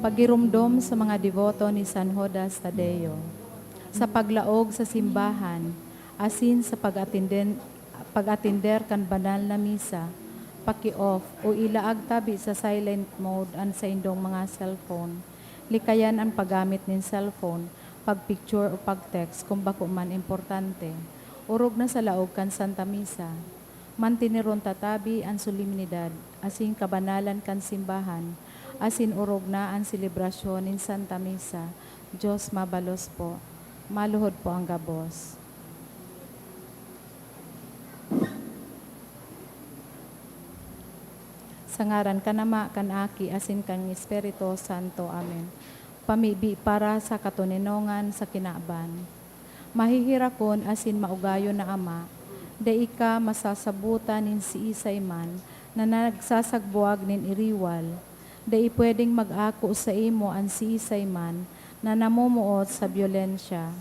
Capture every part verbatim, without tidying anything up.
Pagiromdom sa mga deboto ni San Judas Tadeo. Sa paglaog sa simbahan, asin sa pag-atinden-, pag-atender kan banal na misa, paki-off o ilaag tabi sa silent mode an saindong mga cellphone. Likayan an paggamit nin cellphone, pag-picture o pag-text kun bako man importante. Orog na sa laog kan Santa Misa. Manteneron ta tabi an solemnidad asin kabanalan kan simbahan, asin orog na an selebrasyon nin Santa Misa. Diyos mabalos po. Maluhod po ang gabos. Sa ngaran kan Ama, kan Aki, asin kan Espiritu Santo. Amen. Pamibi para sa katoninongan sa kinaban. Maheherakon asin maugayon na Ama, dai ka masasabotan nin siisay man na nagsasagbuag nin iriwal. Dai pwedeng mag-ako saimo an siisay man na namomoot sa byolensya.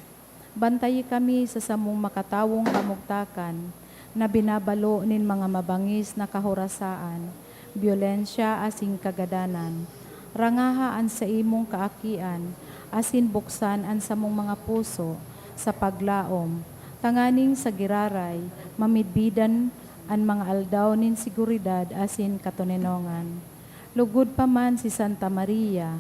Bantayi kami sa samong makatawong kamugtakan na binabalo nin mga mabangis na kahorasaan, byolensya asin kagadanan. Rangaha an saimong kaakian asin buksan an samong mga puso sa paglaom, tanganing sa giraray, mamidbidan an mga aldaw nin seguridad asin katoninongan. Lugod pa man si Santa Maria,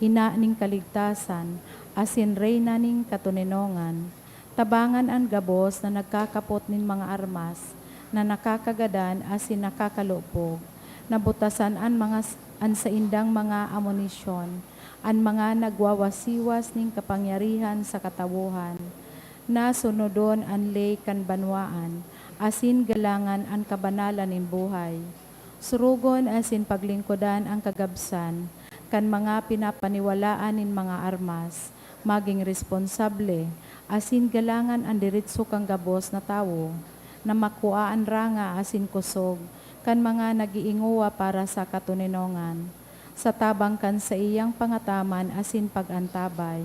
ina nin kaligtasan asin reyna nin katoninongan, tabangan an gabos na nagkakapot nin mga armas na nakakagadan asin nakakalupog, nabutasan an mga s-, an saindang mga amunisyon, an mga nagwawasiwas nin kapangyarihan sa katawohan, na sunodon an ley kan banwaan, asin galangan an kabanalan nin buhay. Surugon asin paglingkodan an kagabsan kan mga pinapaniwalaan nin mga armas, magin responsable, asin galangan an deretso kan gabos na tawo na makua an ranga asin kosog kan mga nag-iingowa para sa katoninongan, sa tabang kan saiyang pangataman asin pag-antabay.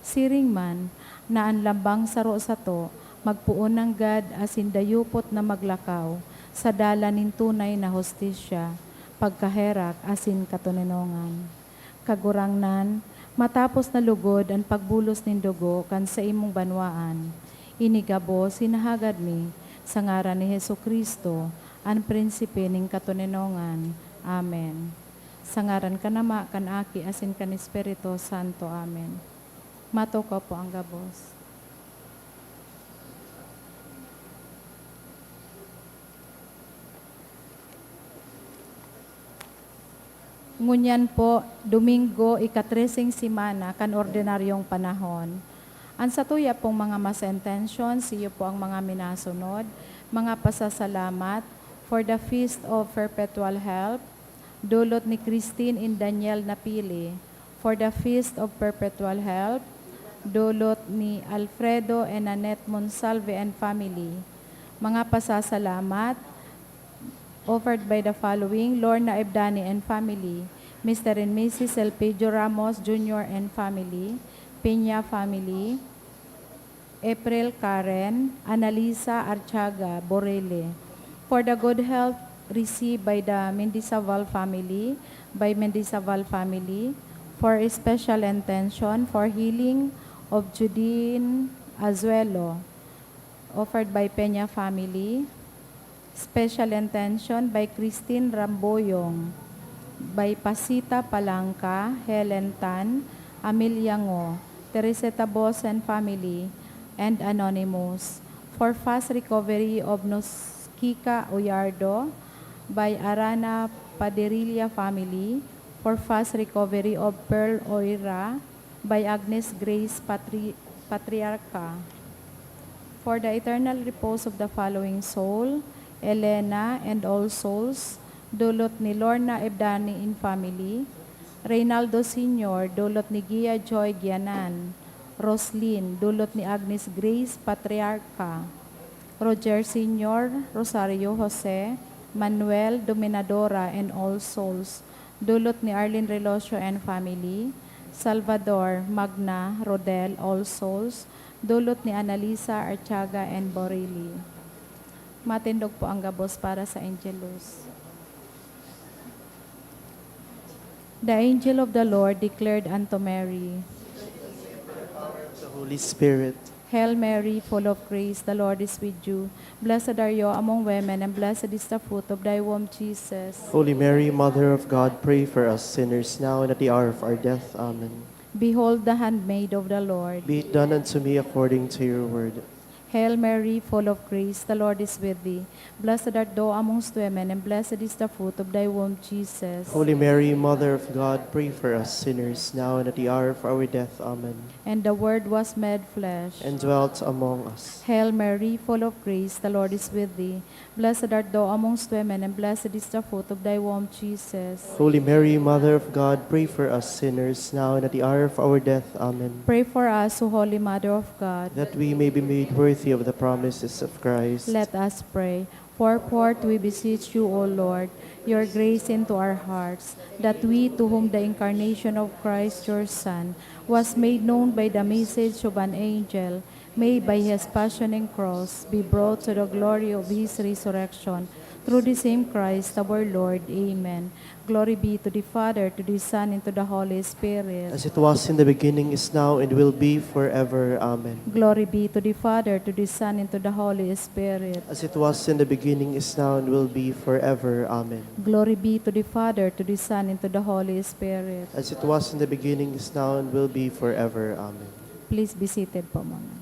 Siring man na an lambang saro sato magpoon nanggad asin dayupot na maglakaw sa dalan nin tunay na hustisya, pagkaherak asin katoninongan. Kagurangnan, matapos na lugod an pagbulos nin dugo kan saimong banwaan, ini gabos hinahagad mi sa ngaran ni Jesu-Cristo, an Prinsipe nin katoninongan. Amen. Sa ngaran kan Ama, kan Aki, asin kan Espiritu Santo. Amen. Matukaw po ang gabos. Ngunyan po, Domingo, ikatreseng semana kan ordinaryong panahon. An satuya pong mga masa intention, siyo po ang mga minasunod, mga pasasalamat for the Feast of Perpetual Help, dulot ni Christine and Daniel Napili, for the Feast of Perpetual Help, dulot ni Alfredo and Annette Monsalve and family. Mga pasasalamat offered by the following: Lorna Ebdani and family, Mister and Missus Elpidio Ramos Junior and family, Peña family, April Karen, Annalisa Artiaga Borele. For the good health received by the Mendizaval family, by Mendizaval family, for special intention for healing of Judine Azuelo, offered by Peña family. Special intention by Christine Ramboyong, by Pasita Palangka, Helen Tan, Amelia Ngo, Teresita Bos and family, and anonymous. For fast recovery of Nos Kika Oyardo, by Arana Paderilla family. For fast recovery of Pearl Oira, by Agnes Grace Patri-, Patriarca. For the eternal repose of the following soul: Elena and all souls, dulot ni Lorna Ebdani in family, Reynaldo Senior, dulot ni Gia Joy Gianan, Roslyn, dulot ni Agnes Grace Patriarca, Roger Senior, Rosario Jose, Manuel, Dominadora, and all souls, dulot ni Arlene Relocio and family, Salvador, Magna, Rodel, all souls, dulot ni Annalisa Artiaga and Borelli. Matindog po ang gabos para sa Angelus. The angel of the Lord declared unto Mary, The Holy Spirit. Hail Mary, full of grace, the Lord is with you. Blessed are you among women, and blessed is the fruit of thy womb, Jesus. Holy Mary, Mother of God, pray for us sinners now and at the hour of our death. Amen. Behold the handmaid of the Lord. Be it done unto me according to your word. Hail Mary, full of grace, the Lord is with thee. Blessed art thou amongst women, and blessed is the fruit of thy womb, Jesus. Holy Mary, Mother of God, pray for us sinners now and at the hour of our death. Amen. And the Word was made flesh. And dwelt among us. Hail Mary, full of grace, the Lord is with thee. Blessed art thou amongst women, and blessed is the fruit of thy womb, Jesus. Holy Mary, Mother of God, pray for us sinners now and at the hour of our death. Amen. Pray for us, O Holy Mother of God. That we may be made worthy of the promises of Christ. Let us pray. Pour forth, we beseech you, O Lord, your grace into our hearts, that we, to whom the incarnation of Christ your Son was made known by the message of an angel, may by his passion and cross be brought to the glory of his resurrection. Through the same Christ our Lord. Amen. Glory be to the Father, to the Son, and to the Holy Spirit. As it was in the beginning, is now, and will be forever. Amen. Glory be to the Father, to the Son, and to the Holy Spirit. As it was in the beginning, is now, and will be forever. Amen. Glory be to the Father, to the Son, and to the Holy Spirit. As it was in the beginning, is now, and will be forever. Amen. Please be seated po muna.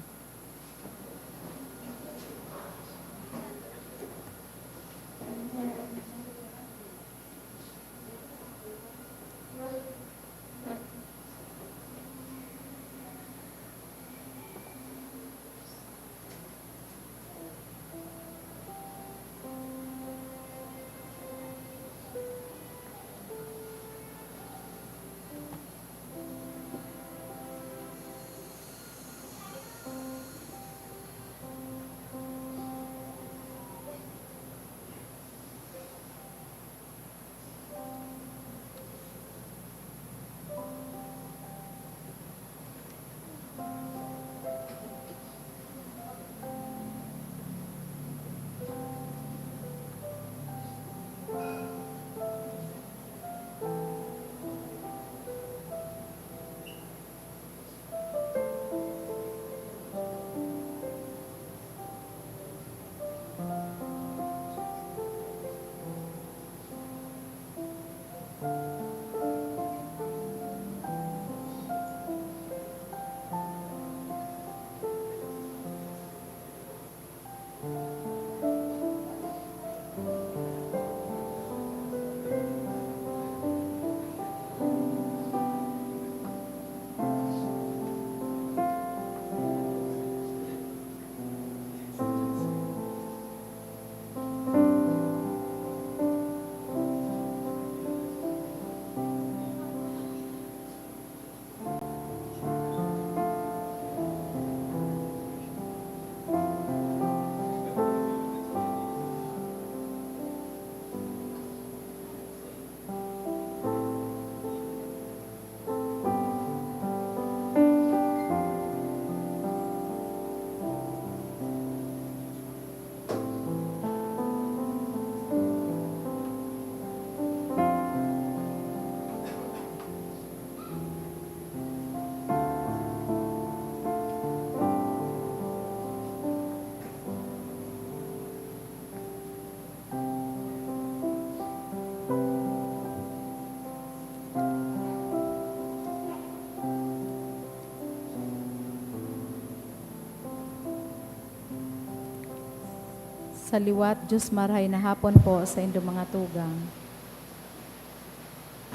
Sa liwat, Diyos marahay na hapon po sa indo mga tugang.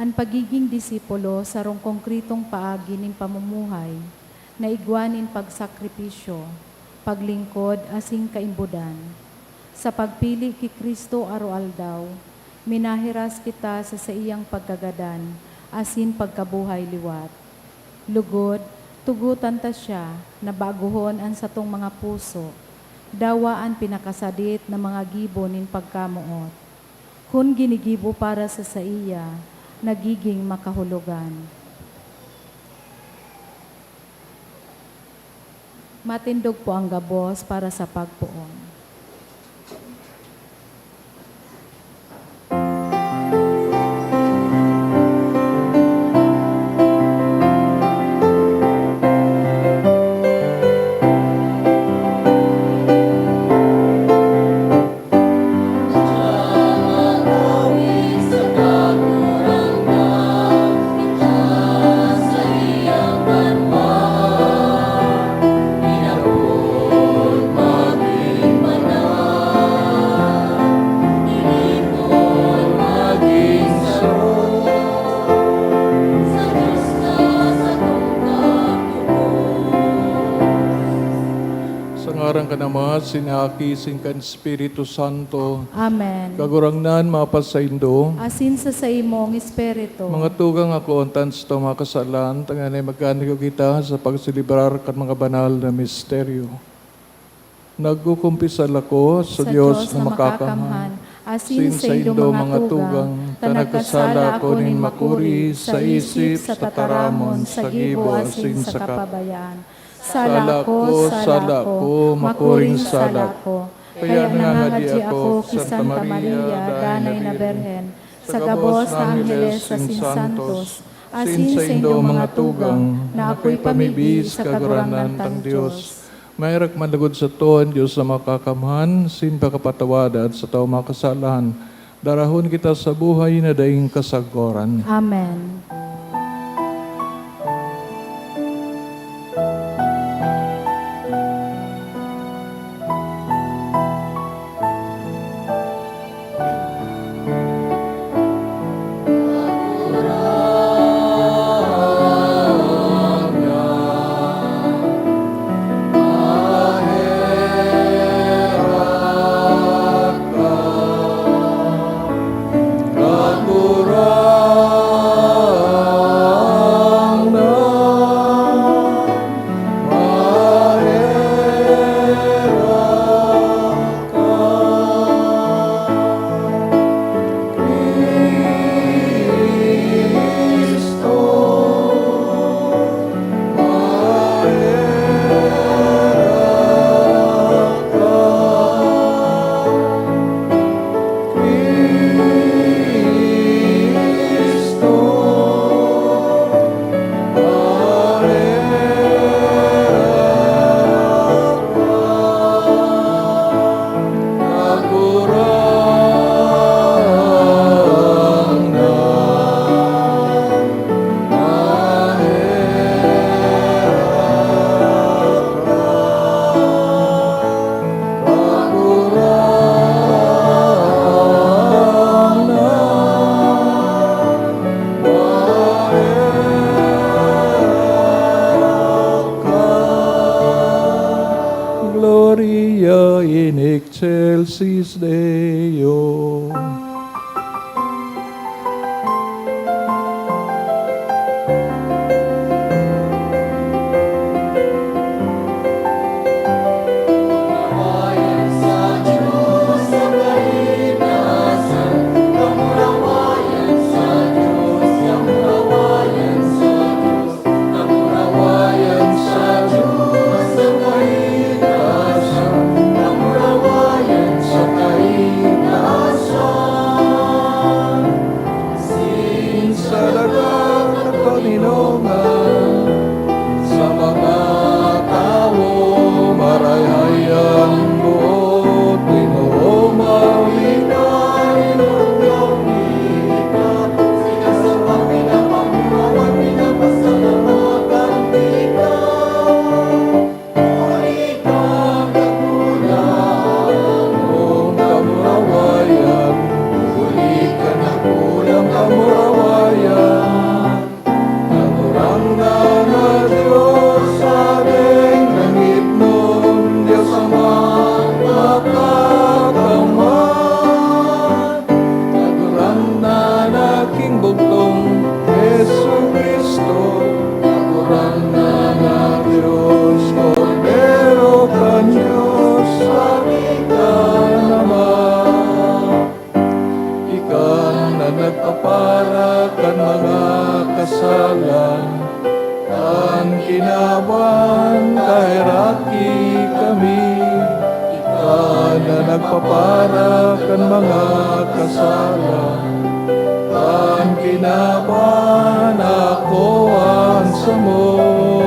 An pagiging disipulo sarong konkretong paagi nin pamumuhay na igwa nin pagsakripisyo, paglingkod, asin kaimbodan. Sa pagpili ki Cristo aroaldaw, minahiras kita sa saiyang pagkagadan asin pagkabuhay liwat. Lugod, tugotan ta siya na bagohon an satong mga puso, dawa an pinakasadit na mga gibo nin pagkamoot. Kun ginigibo para sa saiya, nagiging makahulogan. Matindog po ang gabos para sa pagpoon. Asin Aki, asin kan Espiritu Santo. Amen. Kagurangnan, mapasaindo. Asin sa saimong espiritu. Mga tugang, akoon ta an satong mga kasalan, tanganing magkanuya kita sa pagselebrar kan mga banal na misteryo. Nagkukumpisal ako sa Sa Dios Dios na na makakamhan, makakamhan, asin asin saindong saindong mga mga tugang, tugang, ta ta nagkasala nagkasala ako ako nin nin makuri makuri sa sa isip, isip, sa sa tataramon, tataramon, sa sa gibo, gibo, asin asin sa sa kapabayaan. Sala ko, sala ko, makuring sala ko. Kaya nangangadi ako ki Santa Maria, danay na Birhen, sa gabos na angheles asin santos, asin saindong mga tugang, na akoy pamibi sa Kagurangnan tang Dios. Maherak man lugod sato an Dios na makakamhan, asin pakapatawadan sa satong mga kasalan. Darahon kita sa buhay na daing kasagoran. Amen. Gloria in excelsis Deo. Asin sa daga na kaninongan, sa mga tawo marahay ang boot, Ginoo, mauli ka, Ginoo, mauli ka, sika sa mga pinapagurawan, pinapasalamatan tika. Huli ka, dakulang kamurawayan. Huli ka, dakulang kamurawayan. Kagurangnan na Dios, Hadeng langitnon, Dios Ama, makakamhan. Kagurangnan na king bugtong Jesu-Cristo, Kagurangnan na Dios, Kordero kan Dios, Aki kan Ama. Ika na nagpapara kan mga kasalan. Kan kinaban, kaheraki kami. Ika na nagpapara kan mga kasalan. Kan kinaban, akoa an samo,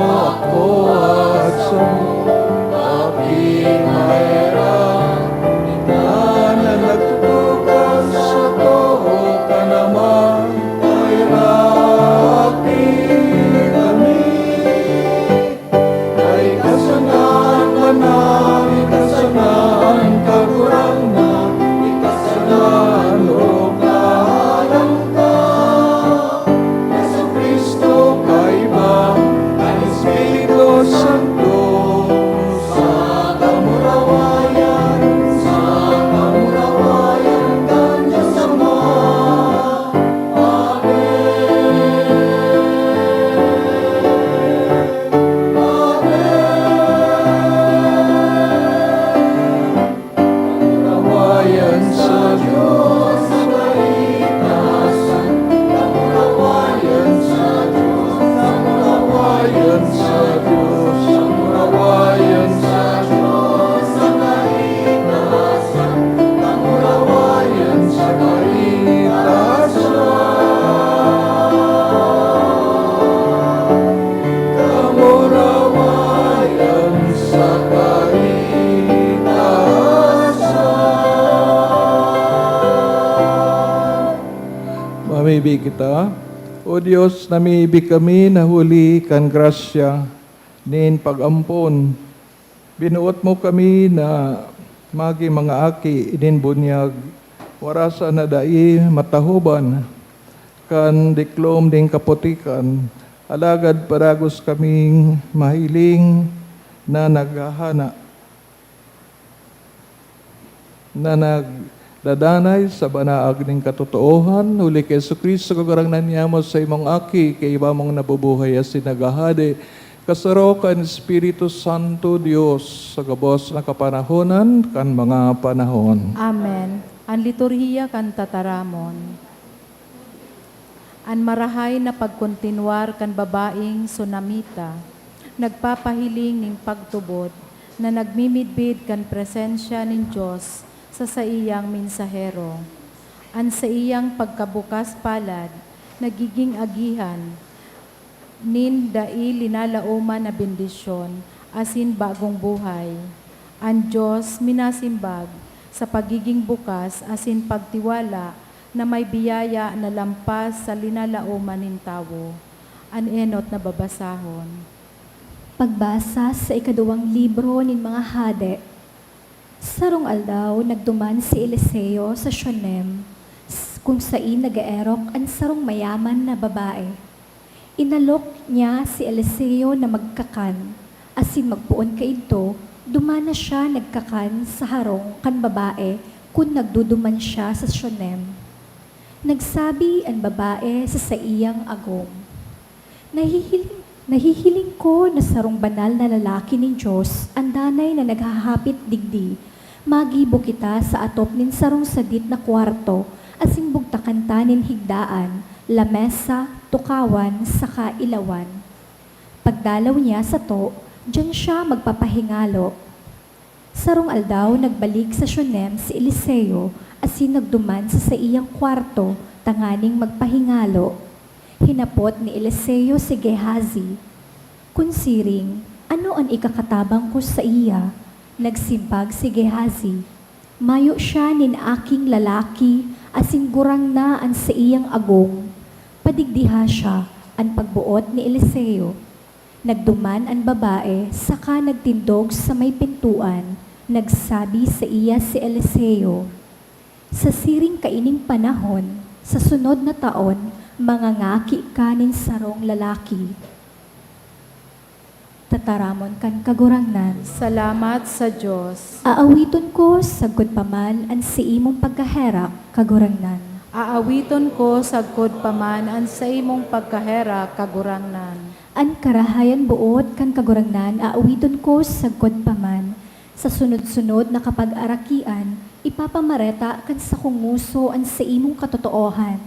akoa an samo, Aki maherak. Ika na nagtutukan sa too kan Ama, kaheraki kami. Ika sana an Banal, ika sana an Kagurangnan, ika sana an orog na alangka. Jesu-Cristo, kaiba, Kita, O Dios, namibi kami na huli kan grasya nin pag-ampon. Binuot mo kami na magin mga aki nin bunyag, wara sana dai matahoban kan diklom nin kaputikan, alagad padagos kaming mahiling na naghahana, na nagdadanay sa banaag nin katotoohan, huli ki Jesu-Cristo, Kagurangnan niamo, sa imong Aki, kaiba mong nabubuhay asin naghahade, kasaro kan Espiritu Santo, Dios, sa gabos na kapanahonan kan mga panahon. Amen. An liturhiya kan tataramon. An marahay na pagkontinwar kan babaeng Sunamita, nagpapahiling nin pagtubod na nagmimidbid kan presensya nin Dios sa saiyang mensahero. An saiyang pagkabukas palad nagiging agihan nin dai linalaoman na bendisyon asin bagong buhay. An Dios minasimbag sa pagiging bukas asin pagtiwala na may biyaya na lampas sa linalaoman nin tawo. An enot na babasahon. Pagbasa sa ikaduwang libro nin mga Hade. Sarong aldaw, nagduman si Eliseo sa Shunem, s-, kung sain nag-eerok an sarong mayaman na babae. Inalok niya si Eliseo na magkakan, asin magpoon kaidto, duman na siya nagkakan sa harong kan babae kun nagduduman siya sa Shunem. Nagsabi an babae sa saiyang agom, "Nahihiling, nahihiling ko na sarong banal na lalaki nin Dios an danay na naghahapit digdi. Magibo kita sa atop nin sarong sadit na kwarto asin bugtakan ta nin higdaan, lamesa, tukawan, saka ilawan. Pagdalaw niya sato, diyan siya magpapahingalo." Sarong aldaw, nagbalik sa Shunem si Eliseo asin nagduman sa saiyang kwarto tanganing magpahingalo. Hinapot ni Eliseo si Gehazi kun siring, "Ano an ikakatabang ko saiya?" Nagsimbag si Gehazi, "Mayo siya nin aking lalaki asin gurang na an saiyang agom. Padigdiha siya," an pagboot ni Eliseo. Nagduman an babae saka nagtindog sa may pintoan. Nagsabi saiya si Eliseo, "Sa siring kaining panahon, sa sunod na taon, mangangaki ka nin sarong lalaki." Tataramon kan Kagurangnan. Salamat sa Dios. Aawiton ko sagkod pa man an saimong pagkaherak, Kagurangnan. Aawiton ko sagkod pa man an saimong pagkaherak, Kagurangnan. An karahayan boot kan Kagurangnan aawiton ko sagkod pa man. Sa sunod-sunod na kapagarakian, ipapamareta kan sakong ngoso an saimong katotoohan.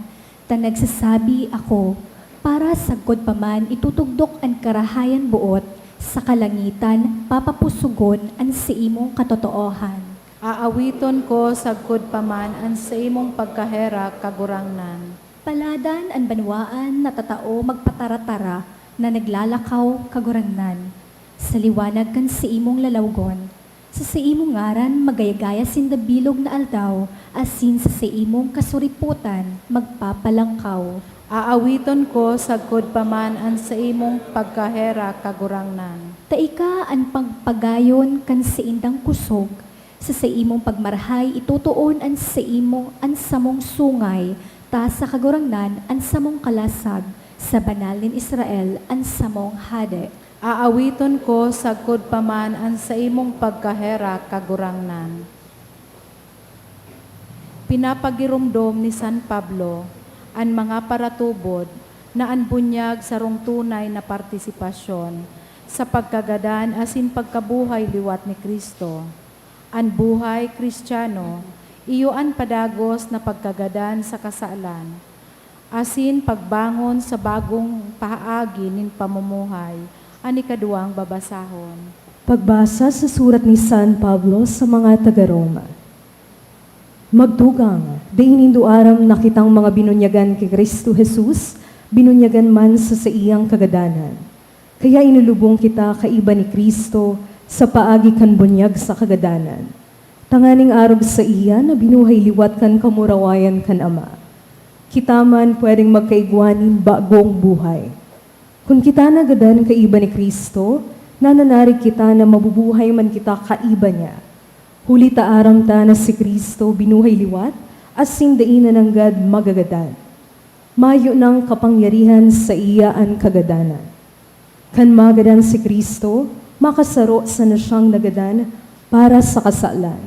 Ta nagsasabi ako, "Para sagkod pa man itutugdok an karahayan boot, sa kalangitan papapusogon an saimong katotoohan." Aawiton ko sagkod pa man an saimong pagkaherak, Kagurangnan. Paladan an banwaan na tatao magpataratara na naglalakaw, Kagurangnan, sa liwanag kan saimong lalawgon. Sa saimong ngaran magayagaya sinda bilog na aldaw, asin sa saimong kasuripotan magpapalangkaw. Aawiton ko sagkod pa man an saimong pagkaherak, Kagurangnan. Ta ika an pagpagayon kan saindang kusog, sa saimong pagmarahay itotoon an saimong, an samong sungay, ta sa Kagurangnan an samong kalasag, sa Banal nin Israel an samong Hade. Aawiton ko sagkod pa man an saimong pagkaherak, Kagurangnan. Pinapagiromdom ni San Pablo an mga paratubod na an bunyag sarong tunay na partisipasyon sa pagkagadan asin pagkabuhay liwat ni Cristo. An buhay Cristiano iyo an padagos na pagkagadan sa kasalan, asin pagbangon sa bagong pahaagi nin pamumuhay. An ikaduwang babasahon. Pagbasa sa surat ni San Pablo sa mga taga-Roma. Magtugang, dai nindo aram na kitang mga binunyagan ki Cristo Jesus, binunyagan man sa saiyang kagadanan. Kaya inulubong kita kaiba ni Cristo sa paagi kan bunyag sa kagadanan, tanganing arog saiya na binuhay liwat kan kamurawayan kan Ama. Kita man pwedeng magkaigwa nin bagong buhay. Kun kita nagadan kaiba ni Cristo, nananarig kita na mabubuhay man kita kaiba niya. Huli ta aram ta na si Cristo binuhay liwat, asin dai na nanggad magagadan. Mayo nang kapangyarihan saiya an kagadanan. Kan magadan si Cristo, makasaro sana siyang nagadan para sa kasalan.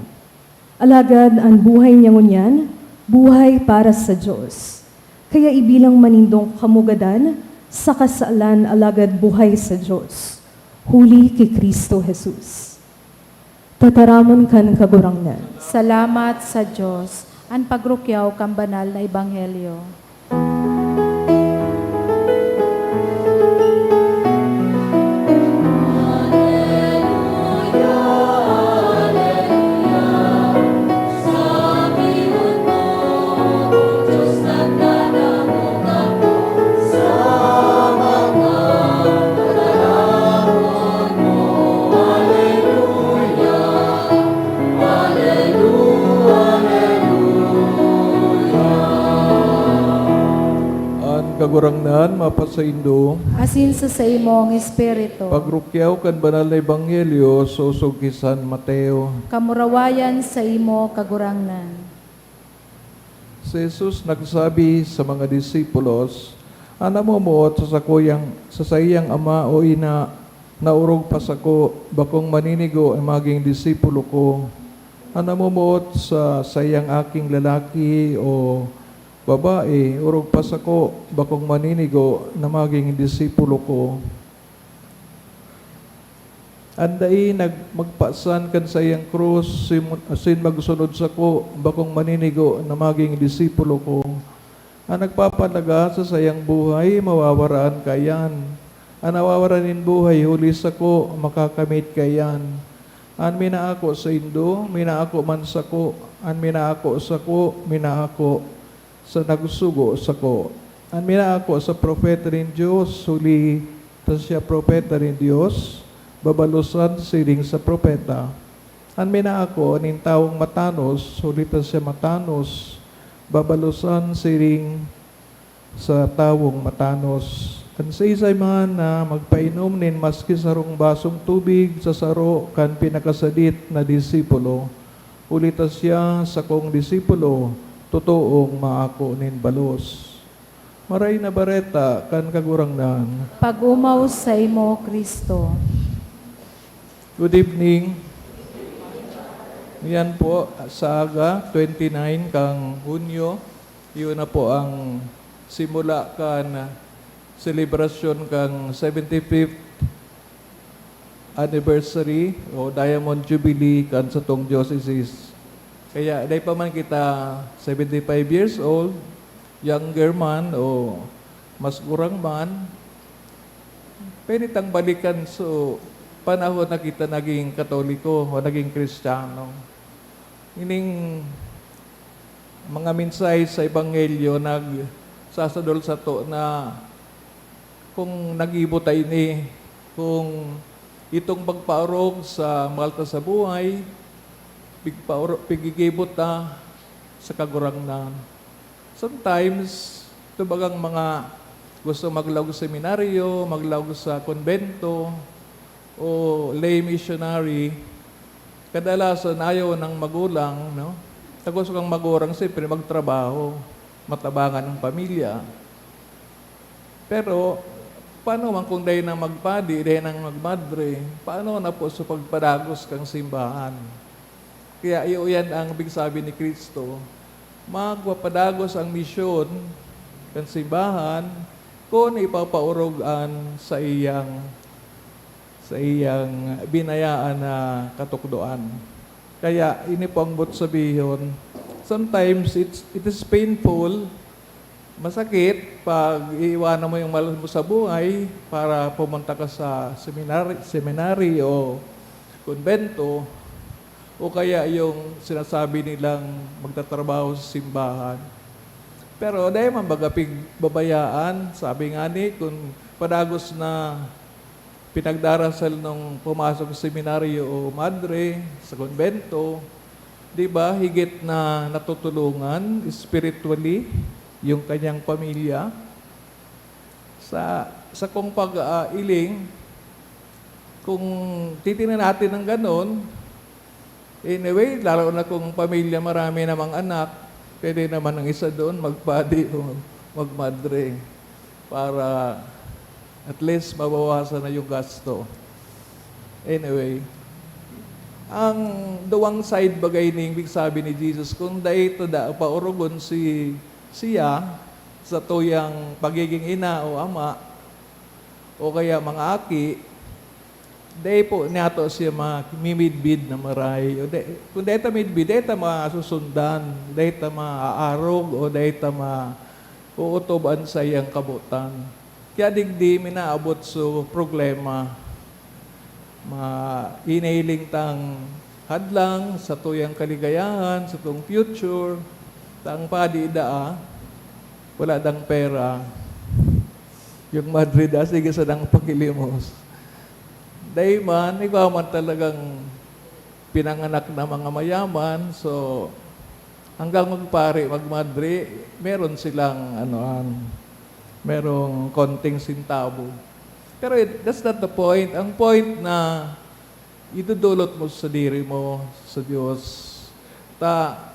Alagad an buhay niya ngunyan, buhay para sa Dios. Kaya ibilang man nindong kamo gadan sa kasalan, alagad buhay sa Dios, huli ki Cristo Jesus. Tataramon kan Kagurangnan. Salamat sa Dios. An pagrukyaw kan banal na ebanghelyo. An Kagurangnan mapasaindo. Asin sa saimong espiritu. Pagrukyaw kan banal na ebanghelyo sosog ki San Mateo. Kamurawayan saimo, Kagurangnan. Si Jesus nagsabi sa mga disipulos, "An namumuot sa sakuyang, sa saiyang ama o ina na orog pa sako, bakong maninigo na magin disipulo ko. An namumuot sa saiyang aking lalaki o babae, orog pa sako, bakong maninigo na magin disipulo ko." An dai nag-, magpasan kan saiyang krus, sim-, asin magsunod sako, bakong maninigo na magin disipulo ko. An nagpapalaga sa saiyang buhay, mawawaraan kaiyan. An nawawara nin buhay huli sako, makakamit kaiyan. An minaako saindo, minaako man sako. An minaako sako, minaako sa nagsugo sako. An minaako sa propeta nin Dios, huli ta siya propeta nin Dios, babalosan siring sa propeta. An minaako nin tawong matanos, huli ta siya matanos, babalosan siring sa tawong matanos. An siisay man na magpainom nin maski sarong basong tubig sa saro kan pinakasadit na disipulo, huli ta siya sakong disipulo, totoong maako nin balos. Maray na Bareta kan Kagurangnan. Pag-omaw saimo, Cristo. Good evening. Yan po, sa aga, twenty-nine kan Hunyo, yun na po ang simula kan selebrasyon kan seventy-fifth anniversary o Diamond Jubilee kan satong diocese. Kaya dai pa man kita seventy-five years old, younger man o mas gurang man, pwede tang balikan sa panahon na kita naging Katoliko o naging Kristiyano. Ining mga mensahe sa Ebanghelyo nagsasadol sato na kung nagibo ta ini, kung itong pagpaorog sa mahal ta sa buhay, pigpaoro-, pigigibo ta sa Kagurangnan. Sometimes, ito bagang mga gusto maglaog sa seminaryo, maglaog sa kumbento, o lay missionary, kadalasan ayaw ng magulang, no? Takos kang magurang, siyempre, magtrabaho, matabangan ang pamilya. Pero, paano man kung dai nang magpadi, dai nang magmadre? Paano na po sa pagpadagos kang simbahan? Kaya iyo yan ang big sabi ni Cristo, magpapadagos ang misyon kan simbahan kun ipapaorog an saiyang, saiyang binayaan na katukdoan. Kaya ini po ang boot sabihon, sometimes it's, it is painful, masakit pag iiwanan mo yung mahal mo sa buhay para pumunta ka sa seminary, seminary o kumbento, o kaya yung sinasabi nilang magtatrabaho sa simbahan. Pero dai man baga pigbabayaan, sabi nga ni, kung padagos na pinagdarasal nung pumasok sa seminaryo o madre, sa kumbento, di ba, higit na natutulungan spiritually? yung kanyang pamilya. Sa, sa kong pag-iling, kung titingnan natin ng ganun, anyway, lalo na kung pamilya, marami namang anak, pwede naman ang isa doon magpadi o magmadre para at least mabawasan na yung gasto. Anyway, ang duwang side bagay ni ibig sabi ni Jesus, kung dai ta da paurugon si siya sa tuyang pagiging ina o ama o kaya mga aki, dai po niyato siya mamimidbid na maray. O dai, kung dai ta midbid, dai ta masusundan, dai ta maaarog, o dai ta ma-, uutob an saiyang kabotan. Kaya digdi minaabot so problema. Mainailing tang hadlang sa tuyang kaligayahan, sa tong future, tang padi daa, wala dang pera. Yung madre daa, sige sa dang pakilimos. Dai man, iba man talagang pinanganak na mga mayaman. So, hanggang magpare, magmadre, meron silang, ano, an, merong konting sintabo. Pero it, that's not the point. Ang point na idudulot mo sa diri mo sa Diyos. Ta,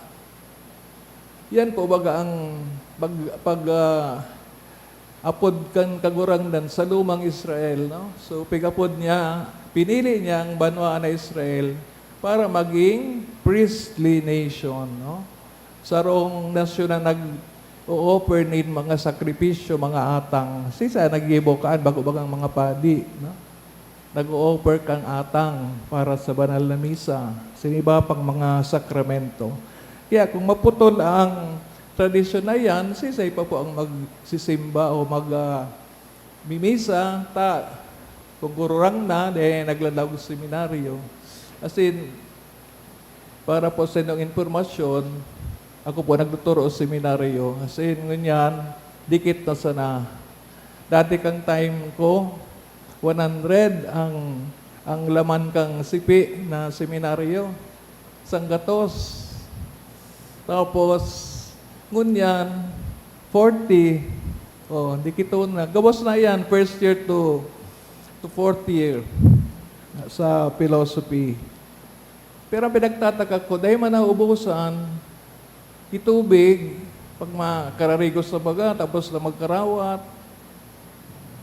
yan po baga ang pag, pag, ah, apod kan Kagurangnan sa lumang Israel, no? So, pig-apod niya, pinili niya ang banwaan na Israel para maging priestly nation, no? Sarong nasyon na nag-o-offer nin mga sakripisyo, mga atang. Sisay naggibo kaan, bako bagang mga padi, no? Nag-o-offer kan atang para sa banal na misa, sa iba pang mga sakramento. Kaya kung maputol ang tradisyon na yan, sisay pa po ang magsisimba o mag, ah, mimisa? Ta, kung Kagurangnan, eh, naglalaog sa seminaryo. As in, para po sa inyong impormasyon, ako po nagtuturo sa seminaryo. As in, ngunyan, dikit na sana. Dati kang time ko, one hundred ang, ang laman kang sipi na seminaryo. Sanggatos. Tapos, ngunyan, forty. Oh, dikit na. Gabos na yan, first year to, to fourth year sa philosophy. Pero ang pinagtataka ko, dai man nauubusan, itubig, pag makararigos na baga, tapos na magkarawat,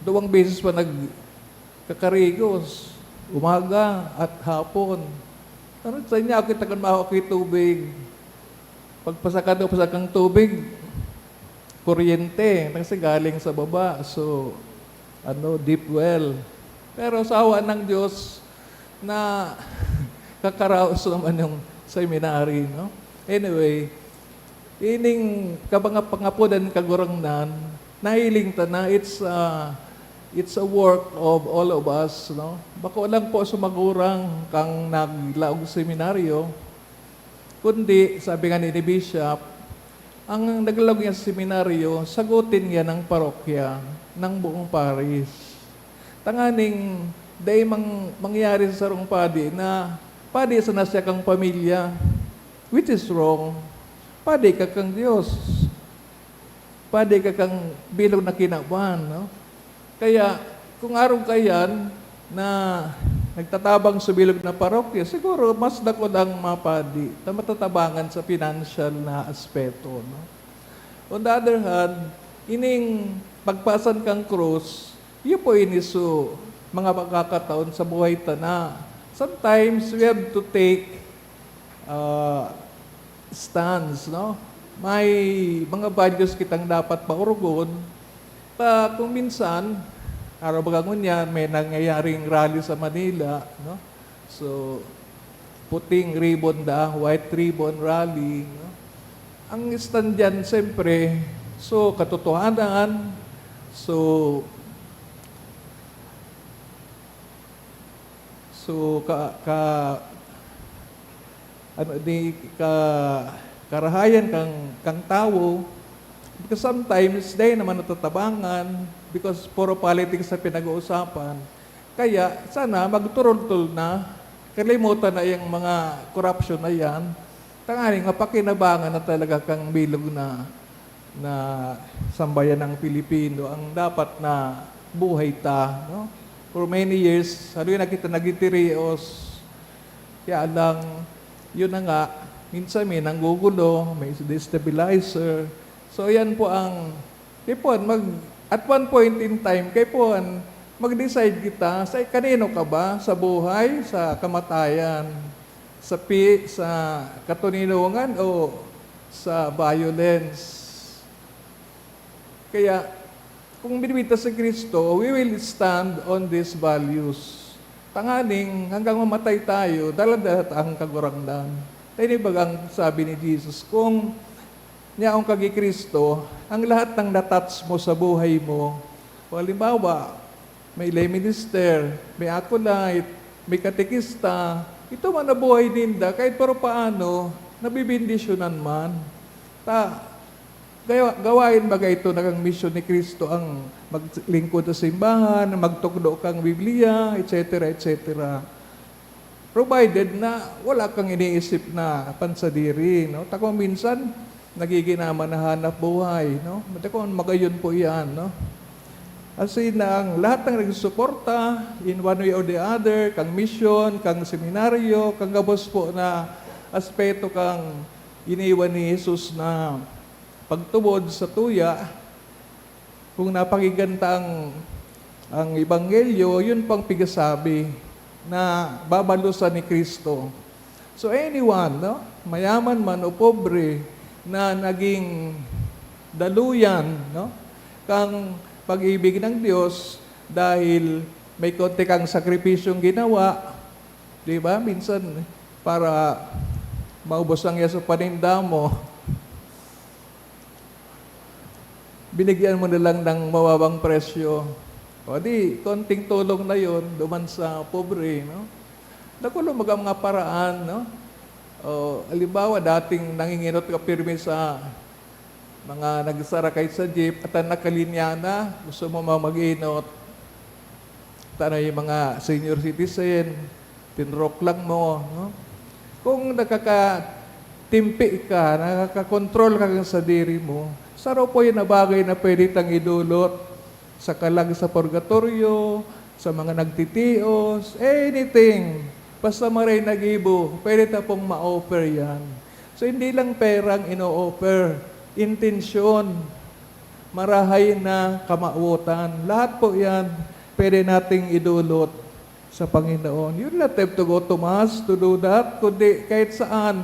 duwang beses pa nagkakarigos, umaga at hapon. Ano sa inyo, ako kita kan mawa ko tubig. Pagpasakado pa sa kang tubig, kuryente, kasi galing sa baba. So, ano, deep well. Pero sa awa ng Diyos, na kakaraos naman yung seminary, no? Anyway, ining kapanga-, pangapodan Kagurangnan, nahiling ta na it's, ah, it's a work of all of us, no? Bako lang po sa magurang kang naglaog seminaryo, kundi, sabi nga ni, ni Bishop, ang naglaog niya sa seminaryo, sagutin niya ng parokya, ng buong parish. Tanganing dai mang-, mangyari sa sarong padi na padi sana siya kang pamilya, which is wrong. Padi ka kang Diyos. Padi ka kang bilog na kinaban, no? Kaya, kung arog kaiyan na nagtatabang sa bilog na parokya, siguro mas dakul ang mapadi na matatabangan sa pinansyal na aspeto, no? On the other hand, ining pagpasan kang krus, iyo po ini so mga pagkakataon sa buhay ta na sometimes we have to take, ah, stands, no? May mga values kitang dapat paurugon. Ta kung minsan, araw baga ngunyan, may nangyayaring rally sa Manila, no? So, puting ribbon da, white ribbon rally, no? Ang stand diyan, siyempre, so, katotohanan, so, so, ka, ka, ano, di, ka, karahayan kang, kang tawo, because sometimes, dai naman natatabangan, because puro politics sa pinag-uusapan. Kaya, sana magturultol na, kalimutan na yung mga korupsyon na yan, tanganing mapakinabangan na talaga kang bilog na na sambayan ng Pilipino ang dapat na buhay ta, no? For many years, ano yun, nakita, nagtitirios. Kaya lang, yun na nga, minsan may nanggugulo, may destabilizer. So, yan po ang, kaya po, mag, at one point in time, kaya po, mag-decide kita sa kanino ka ba, sa buhay, sa kamatayan, sa pi-, sa katoninongan, o sa violence. Kaya, kung binibigyan ta si Cristo, we will stand on these values. Tanganing, hanggang mamatay tayo, dala-dala ta ang Kagurangnan. Kaya ini bagang sabi ni Jesus, kung yaon ka ki Cristo, ang lahat ng na-touch mo sa buhay mo, o halimbawa, may lay minister, may acolyte, may katekista, ito man na buhay ninda, kahit pero paano, nabibindisyonan man. Ta, gawa-, gawain baga ito na kan misyon ni Cristo ang maglingkod sa simbahan, magtukdo kang Biblia, et cetera, et cetera. Provided na wala kang iniisip na pansadiri, no? Ta kung minsan, nagiginaman na hanap buhay, no? Mata kung magayon po iyan, no? As in, ang lahat ng nagsusuporta in one way or the other, kang misyon, kang seminaryo, kang gabos po na aspeto kang iniwan ni Jesus na pagtubod sa tuya, kung napakinggan ta ang, ang ebanghelyo, yun pang pigasabi na babalusan ni Cristo. So anyone, no, mayaman man o pobre, na naging daluyan, no, kang pag-ibig ng Diyos dahil may konti kang sakripisyong ginawa, di ba? Minsan, para maubos lang yan sa paninda mo, binigyan mo na lang ng mababang presyo. O di, konting tulong na yon duman sa pobre, no? Nakulo, mga, mga paraan, no? O, halimbawa, dating nanginginot ka pirmi sa mga nagsarakay sa jeep at ang nakalinya na, gusto mo ma-, mag-inot. Tano yung mga senior citizen, tinrok lang mo, no? Kung nakakatimpi ka, nakakakontrol ka kan sadiri mo, saro po yun na bagay na pwede tang idulot sa kalag sa purgatorio, sa mga nagtitios, anything. Basta maray nagibo, pwede ta pong ma-offer yan. So, hindi lang perang ino-offer, intensyon, marahay na kamawotan. Lahat po yan, pwede nating idulot sa Panginoon. You don't have to go to mass to do that, kundi kahit saan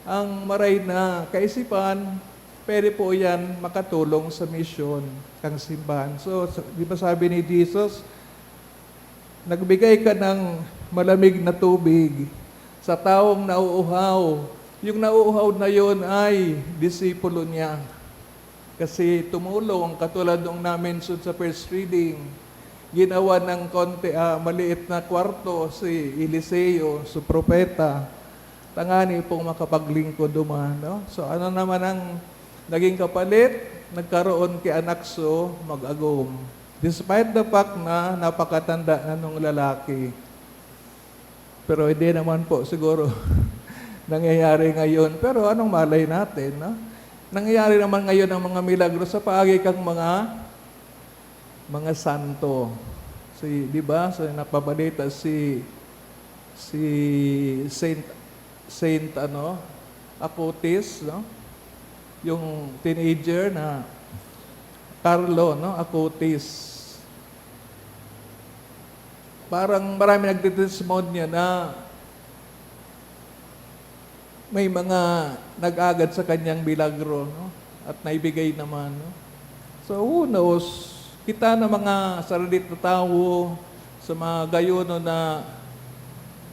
ang maray na kaisipan, pwede po yan makatulong sa misyon kang simbahan. So, sa-, di ba sabi ni Jesus, "Nagbigay ka ng malamig na tubig sa tawong nauuhaw." Yung nauuhaw na yon ay disipulo niya. Kasi tumulong, katulad nung na-mention sa first reading, ginawa ng konti, ah, maliit na kwarto si Eliseo, su propeta, tangani pong makapaglingkod duman, no? So, ano naman ang naging kapalit? Nagkaroon ki anak so mag-agom. Despite the fact na napakatanda na nung lalaki. Pero hindi naman po siguro nangyayari ngayon. Pero anong malay natin, no? Nangyayari naman ngayon ang mga milagro sa paagi kang mga, mga santo. Si, di ba? So, napabalita si, si Saint, Saint, ano, Acutis, no? Yung teenager na Carlo, no? Acutis. Parang marami nagtetestimony na may mga nag-agad sa kanyang milagro, no? At naibigay naman, no? So, who knows? Kita na mga saradit na tawo, sa mga gayonon na,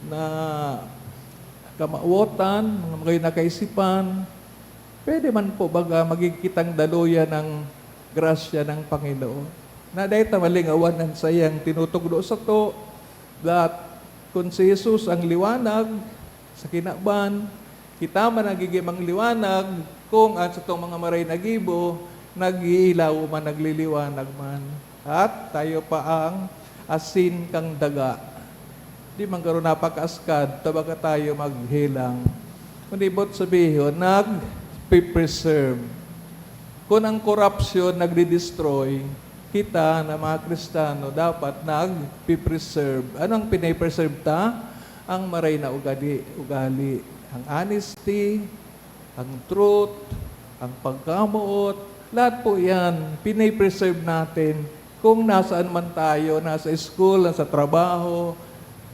na kamawotan, mga magayon na kaisipan, pwede man po baga maging kitang daluyan ng grasya ng Panginoon. Na dahil ta malingawan ang saiyang tinutukdo sato, that kun si Jesus ang liwanag sa kinaban, kita man nagigimang liwanag kung ang satong mga maray na gibo nag-iilaw man, nagliliwanag man. At tayo pa ang asin kan daga. Di man garo napakaaskad, ta baga tayo maghelang. Kundi boot sabihon, nagpe-preserve. Kun ang korupsyon nagdi-destroy, kita na mga Kristiyano dapat nagpi-preserve. Anong pine-preserve ta? Ang maray na ugali, ugali, ang honesty, ang truth, ang pagkamoot, lahat po yan, pine-preserve natin. Kung nasaan man tayo, nasa school, nasa trabaho,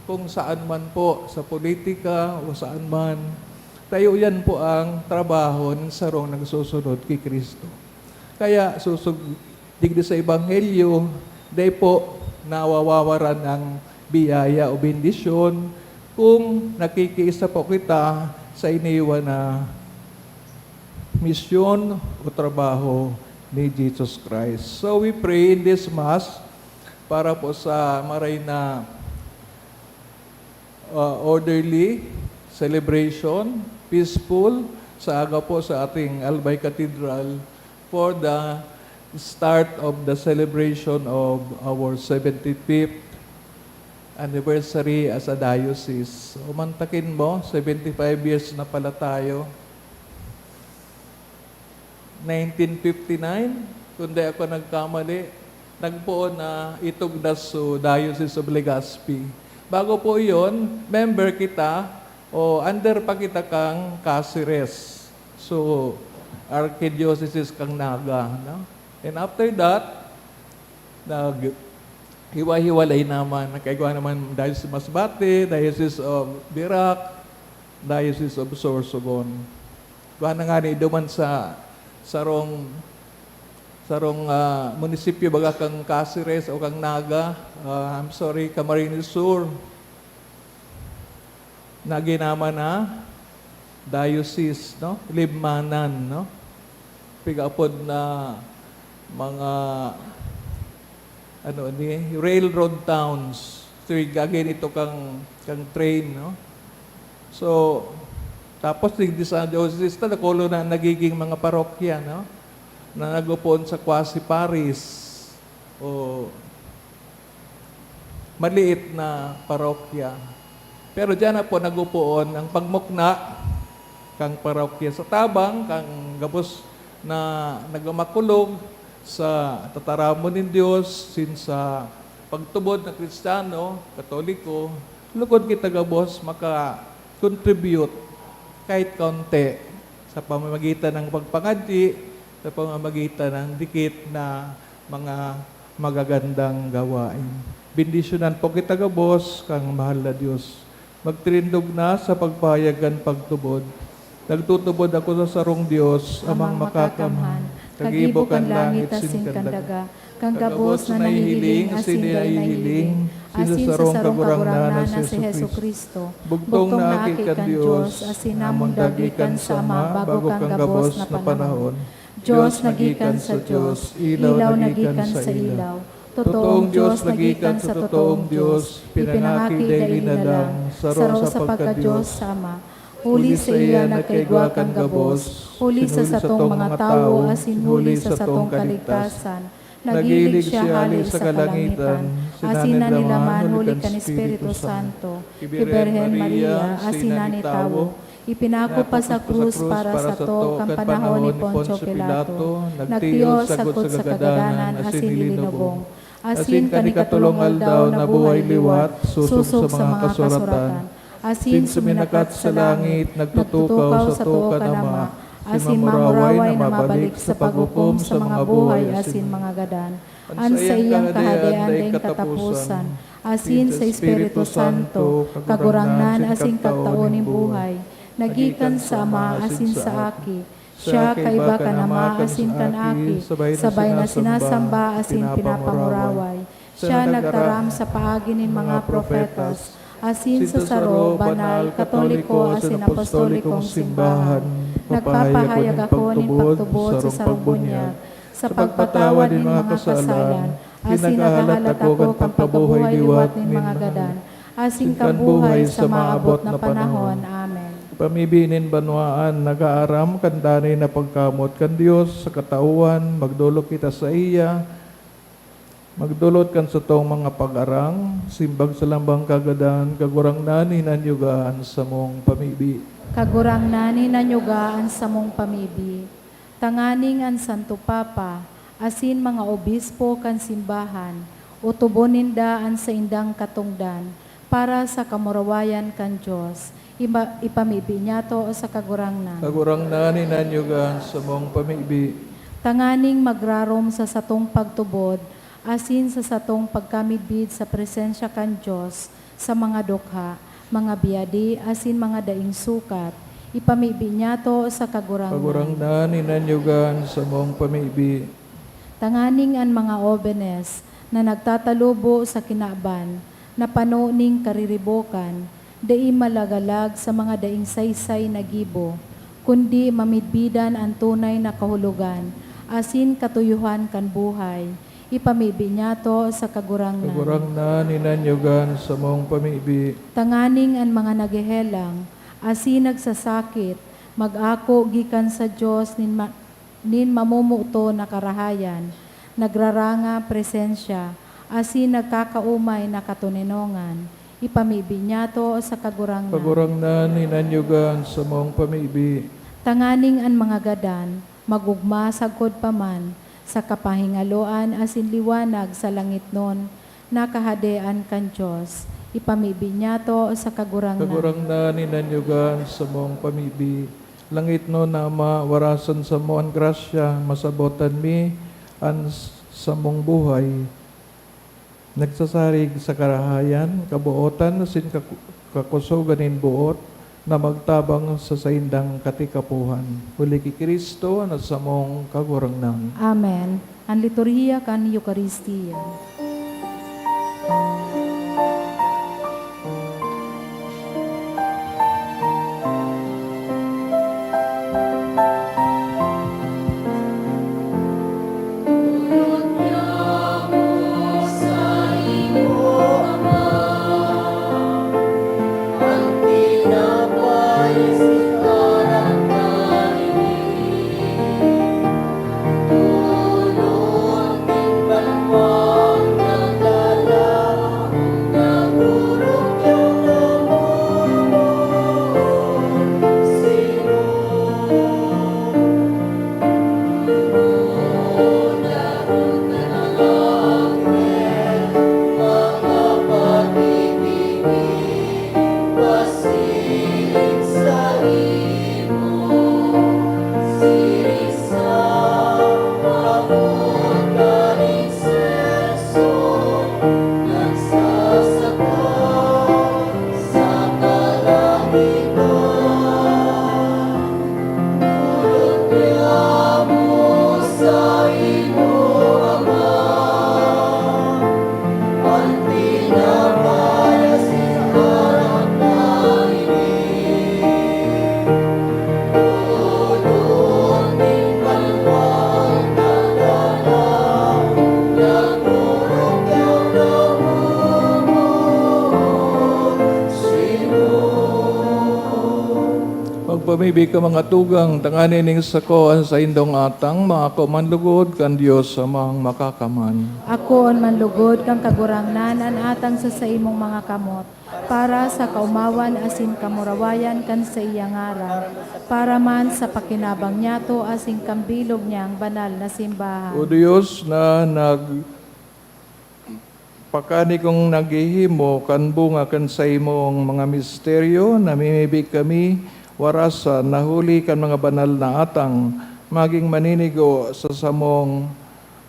kung saan man po, sa politika o saan man, tayo yan po ang trabaho ng sarong nagsusunod kay Kristo. Kaya susog, digdi sa Ebanghelyo, dai po nawawawaran ang biyaya o bendisyon kung nakikiisa po kita sa iniwan na misyon o trabaho ni Jesus Christ. So we pray in this Mass para po sa maray na, uh, orderly celebration, peaceful, sa aga po sa ating Albay Cathedral for the start of the celebration of our seventy-fifth anniversary as a diocese. Umantakin mo, seventy-five years na pala tayo. Nineteen fifty-nine, kung di ako nagkamali, nagpoon na Itugnas so Diocese of Legazpi. Bago po iyon, member kita o under pa kita kang Caceres. So, Archdiocese kang Naga, no? And after that, nag-hiwa-hiwalay naman. Nagkaigwa naman Diocese of Masbate, Diocese of Virac, Diocese of Sorsogon. Kuha na nga ni duman sa sarong, sarong, ah, munisipyo, baga kang Caceres o kang Naga, ah, I'm sorry, Camarines Sur. Nagin naman na diocese, no? Libmanan, no? Pigapod na mga, ano ni, railroad towns. So, gagawin ito kang, kang train, no? So, tapos, digdi sa diocese, ta, dakulo na nagiging mga parokya, no? Na nag-upon sa quasi-parish. O, maliit na parokya. Pero diyan na po nag-upoon ang pagmukna kang parokya sa tabang, kang gabos na nagmamakulog sa tataramon nin Dios, sin sa pagtubod na Kristiyano, Katoliko, lugod kita gabos maka-contribute kahit kaunti sa pamamagitan ng pagpangadyi, sa pamamagitan ng dikit na mga magagandang gawain. Bendisyonan po kita gabos kang mahal na Dios. Magtirindog na sa pagpahayag kan pagtubod. Nagtutubod ako sa sarong Dios, Amang Makakamhan, kagibo kan langit asin kan daga, kan gabos na nahihiling asin dai nahihiling, asin sa sarong Kagurangnan na si Jesu-Cristo, bugtong na Aki kan Dios, asin namundag gikan sa Ama bago kan gabos na panahon. Dios na gikan sa Dios, ilaw na gikan sa ilaw. Totoong Dios na gikan sa totoong Dios, ipinangaki daily na lang, saro sa pagka-Dios sa Ama. Huli saiya nagkaigwa kan gabos, huli sa satong mga tawo, asin huli sa satong kaligtasan. Naghilig siya hale sa kalangitan, asin nanilaman huli kan Espiritu Santo, ki Birhen Maria, asin nani tawo, ipinako pa sa krus para sato kan panahon ni Poncio Pilato, nagtios sagkod sa kagadanan asin ilinubong. Asin kan ikatolong aldaw nabuhay liwat, sosog sa mga kasuratan. Asin suminakat sa langit, nagtutukaw sa too kan Ama, asin mamuraway na mabalik sa paghukom sa mga buhay asin mga gadan. An saiyang kahadean daing kataposan, asin sa Espiritu Santo, Kagurangnan asin Kagtao nin buhay, nagikan sa Ama asin sa Aki. Siya kaiba kan Ama asin kan Aki, sabay na sinasamba asin pinapamuraway. Siya nagtaram sa paagi nin mga propetas, asin sa saro, banal, katoliko asin apostolikong simbahan. Nagpapahayag ako nin pagtubod sa sarong pagbunyag, sa pagpatawad nin mga kasalan, asin naghahalat ako kan pagkabuhay liwat nin mga gadan, asin kan buhay sa maabot na panahon. Amen. Pamibi nin banwaan, nag-aaram kan danay na pagkamoot kan Dios sa katauhan, magdolok kita saiya, magdolot kan satong mga pag-arang, simbag sa lambang kagadan, Kagurangnan, hinanyuga an samong pamibi. Kagurangnan, hinanyuga an samong pamibi. Tanganing an Santo Papa asin mga obispo kan simbahan, otobon ninda an saindang katongdan para sa kamurawayan kan Dios. Ima-, ipamibi niyato sa Kagurangnan. Kagurangnan, hinanyugan sa mong pamibi. Tanganing magrarom sa satong pagtubod asin sa satong pagkamidbid sa presensya kan Dios, sa mga dukha, mga biyadi, asin mga daing sukat, ipamibi niyato sa Kagurangnan. Kagurangnan, hinanyugan sa mong pamibi. Tanganing an mga obenes na nagtatalubo sa kinaban na pano nin kariribokan, dai malagalag sa mga daing saysay na gibo, kundi mamidbidan an tunay na kahulogan asin katuyohan kan buhay, ipamibi niyato sa Kagurangnan. Kagurangnan, hinanyugan sa mong pamibi. Tanganing an mga naghehelang asin nagsasakit mag-ako gikan sa Dios nin ma-, nin mamomoton na karahayan, nagraranga presensya, asin nagkakaomay na katoninongan, ipamibi niyato sa Kagurangnan. Kagurangnan, hinanyugan sa mong pamibi. Tanganing an mga gadan mag-ogma sagkod pa man sa kapahingaloan asin liwanag sa langitnon na Kahadean kan Dios, ipamibi niyato sa Kagurangnan. Kagurangnan, hinanyugan sa mong pamibi. Langitnon na Ama, warasan samo an grasya, masabotan mi an s-, samong buhay. Nagsasarig sa karahayan, kabootan, asin kaku-, kakusogan nin boot na magtabang sa saindang katikapohan. Huli ki Cristo na samong Kagurangnan. Amen. An liturhiya kan Eukaristia. Magpamibi ka, mga tugang, tanganing sako an saindong atang maako man lugod kan Dios Amang Makakaman. Akoon man lugod kan Kagurangnan an atang sa saimong mga kamot, para sa kaomawan asin kamurawayan kan saiyang ngaran, para man sa pakinabang niyato asin kan bilog niyang banal na simbahan. O Dios na nag-, pakani kong naghihimo kan bunga kan saimong mga misteryo, namimibi kami warasan na huli kan mga banal na atang, magin maninigo sa samong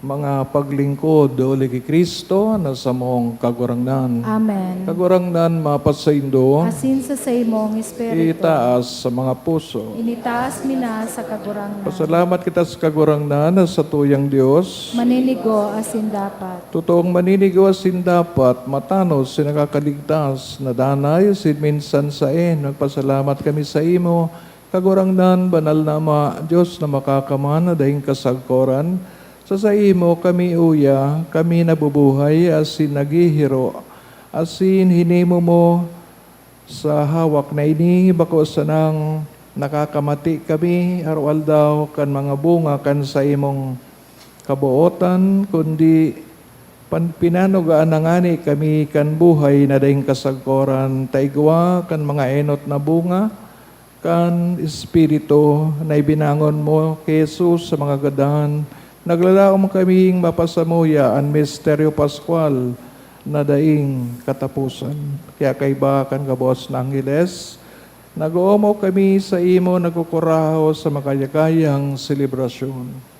mga paglingkod huli ki Cristo na samong Kagurangnan. Amen. Kagurangnan mapasaindo. Asin sa saimong espiritu. Itaas sa mga puso. Initaas mi na sa Kagurangnan. Pasalamat kita sa Kagurangnan na satuyang Dios. Maninigo asin dapat. Totoong maninigo asin dapat, matanos, asin nakakaligtas na danay, asin minsan saen. Nagpasalamat kami saimo, Kagurangnan, banal na Ama, Dios na makakaman na daing kasagkoran, sa saimo kami uya, kami nabubuhay asin naghihiro, asin hinimo mo sa hawak na ini, bako sanang nakakamati kami araw-aldaw kan mga bunga kan saimong kabootan, kundi pan-, pinanugaan na ngani kami kan buhay na daing kasagkoran, ta igwa kan mga enot na bunga, kan Espiritu na ibinangon mo ki Jesus sa mga gadan, naglalaom kaming mapasamuya an misteryo paskwal na daing kataposan. Kaya kaiba kan gabos na angheles, nag-oomaw kami sa imo, nagkukurahaw sa makayagayang selebrasyon.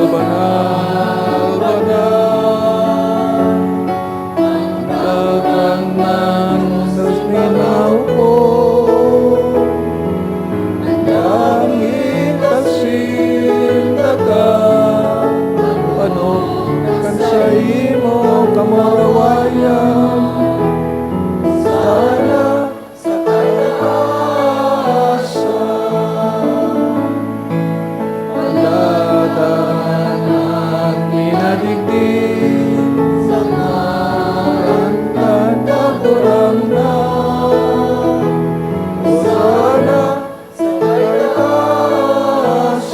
Banal, banal, banal, ang Kagurangnan sa sinao ko. Langit asin daga, ano kan saimo kamurawayan. Sana sa kataas, walatan an minadigdi sa ngaran kan Kagurangnan. Hosana sa kataas.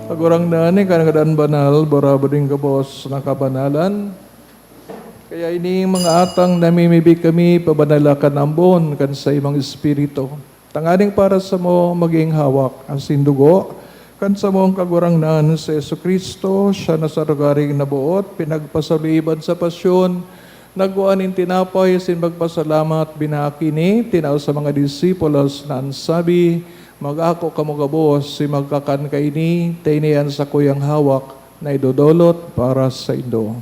Kagurangnan, ika na nagadan banal, barabod nin gabos na kabanalan. Kaya ining mga atang namimibi kami, pabanala kan ambon kan saimong Espiritu, tanganing para samo magin hawak asin dugo kan samong Kagurangnan si Jesu-Cristo. Siya na sa rogaring naboot, pinagpasaliban sa pasyon, nagkua nin tinapay asin magpasalamat, binaki ini, tinao sa mga disipulos na an sabi, "Mag-ako kamo gabos, si magkakan kaini, ta ini an sakuyang hawak na idodolot para saindo."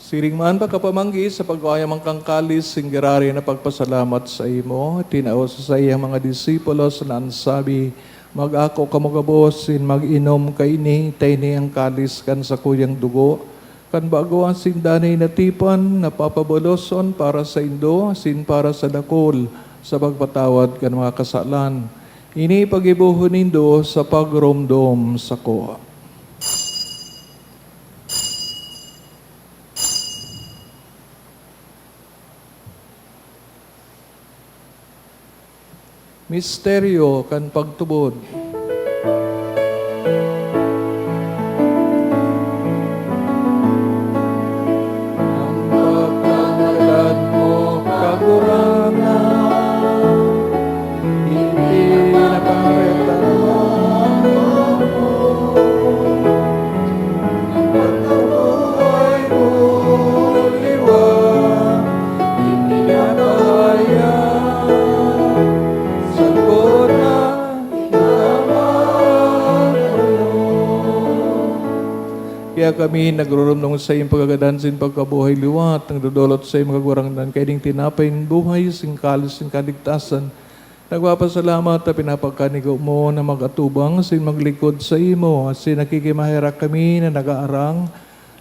Siring man, pagkapamanggi sa pagkua niya man kan kalis, singgirari na pagpasalamat saimo, tinao sa saiyang mga disipulos na an sabi, "Mag-ako kamo gabos, sin mag-inom kaini, ta ini an kalis kan sakuyang dugo, kan bago asin danay na tipan, na papaboloson para saindo asin para sa dakul sa pagpatawad kan mga kasalan. Ini paggibohon nindo sa pagromdom sako." Misteryo kan pagtubod. Ang pagkakalat mo, Kagurangnan, ipinapakita mo ang pagkabuhay mo, liwa, ipinapahayag sa kona. Kaya kami nagrurumdom sa iyong pagkagadan sin pagkabuhay liwat, nagdodolot sa iyong mga gurangnan, kaining tinapay nin buhay, sin kalis nin kaligtasan. Nagpapasalamat ta pinapagkanigo mo na mag-atubang sin maglikod sa imo, asin nakikimaherak kami na nag-aarang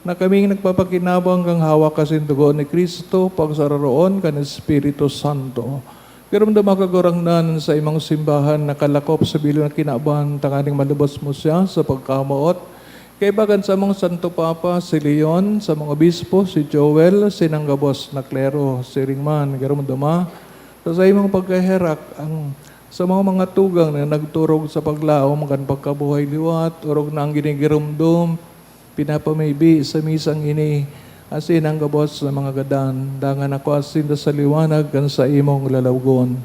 na kaming nagpapakinabang kan hawak asin dugo ni Cristo, pagsararoon kan Espiritu Santo. Giromdoma, Kagurangnan, sa imong simbahan nakalakop sa bilog na kinaban, tanganing malubos mo siya sa pagkamoot. Kaiba kan samong Santo Papa, si Leon, samong obispo, si Joel, asin an gabos na klero. Siring man, giromdoma, sa saimong pagkaherak, ang samong mga tugang na nagturog sa paglaom kan pagkabuhay liwat, orog na an ginigiromdom, pinapamibi sa misang ini, asin an gabos na mga gadan, dangan ako asin ta sa liwanag kan saimong lalawgon.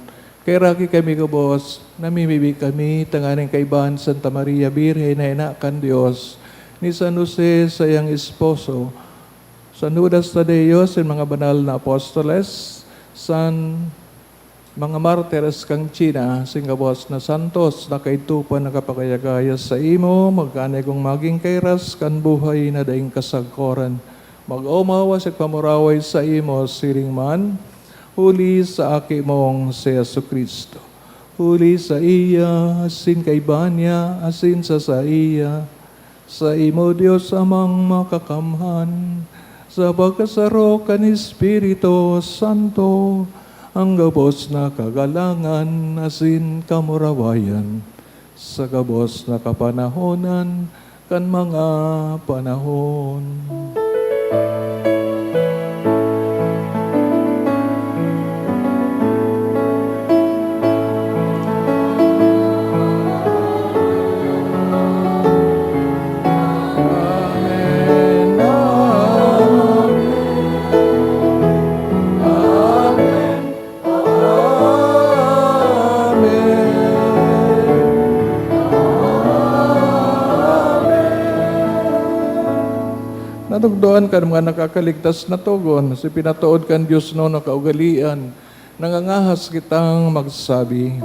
Kaheraki kami gabos, namimibi kami, tanganing kaibahan Santa Maria Birhen na ina kan Dios, ni San Jose, saiyang esposo, San Judas Tadeo, sin mga banal na apostoles, san mga martires kan China, sin gabos na santos na kaidto pa nakapagayagaya saimo, magkanigong magin kairas kan buhay na daing kasagkoran. Mag-omaw asin pamaraway saimo, siring man, huli sa Aki mong si Jesu-Cristo. Huli saiya, asin kaiba niya, asin sa saiya, saimo, Dios Amang Makakamhan, sa pagkasaro kan Espiritu Santo, an gabos na kagalangan asin kamurawayan, sa gabos na kapanahonan kan mga panahon. Tugdoan kan mga nakakaligtas na togon, si pinatood kan Dios no na kaugalian, nangangahas kitang magsabi.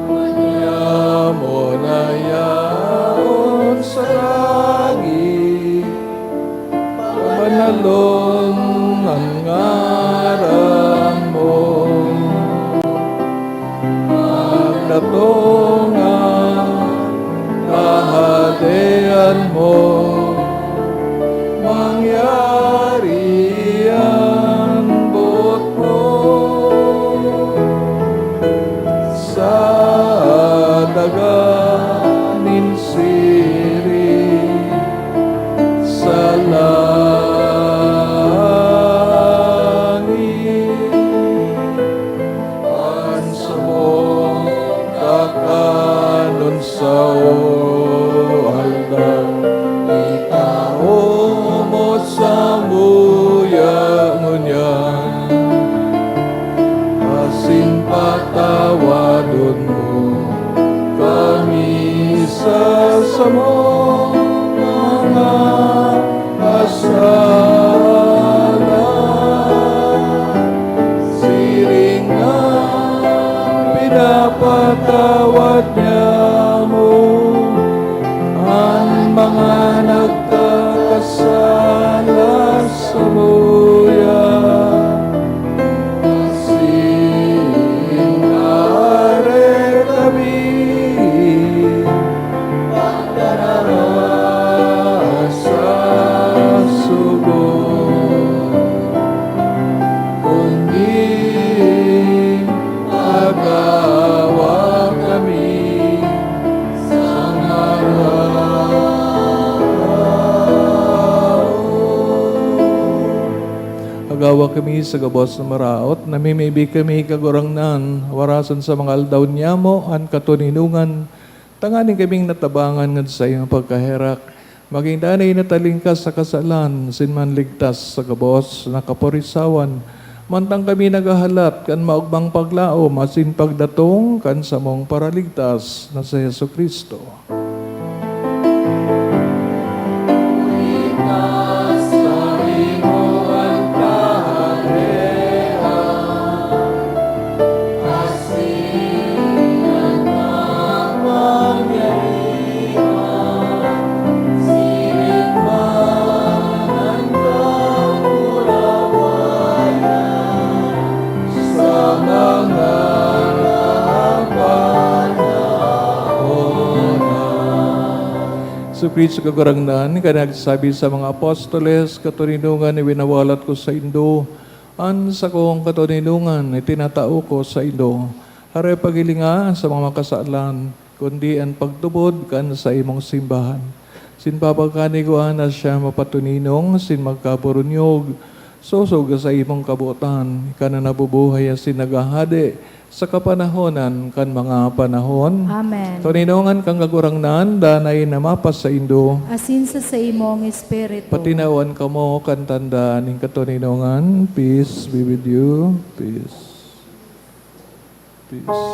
Manyamo na yaon sa langit, pabanalon an ngaran mo. Magdatong an Kahadean mo, mangyari an boot mo sa daga nin siring sa langit. An samong kakanon sa aldaw, itao mo samuya ngunyan, asin patawadon mo kami sa samong mga kasala, siring na pinapatawad niamo an mga nagkakasala samuya. Asin aare kami pagdarara sa sugo, kundi agawa kami sa maraot. Agawa kami sa gabos na maraot, namimibi kami, Kagurangnan, warasan sa mga aldaw niyamo an katoninongan, tanganing kaming natabangan ngan saimong pagkaherak, magin danay na talingkas sa kasalan, asin manligtas sa gabos na kaporisawan, mantang kami naghahalat kan maogmang paglaom asin pagdatong kan samong Paraligtas na si Jesu-Cristo. Sa mga panahon na. Jesu-Cristo, Kagurangnan, ka nagsabi sa mga apostoles, "Katoninongan, iwinawalat ko saindo an sakong katoninongan, itinatao ko saindo." Hare paghilinga sa mga makasalan, kundi an pagtubod kan saimong simbahan. Sin papagkanigwaan na siya mapatoninong, sin magkaburunyog, sosog sa imong kabotan, ika na nabubuhay asin naghahade sa kapanahonan kan mga panahon. Amen. Toninongan kan Kagurangnan, danay na mapasaindo. Asin sa saimong espiritu. Patinawan kamo kan tanda nin katoninongan. Peace be with you. Peace. Peace.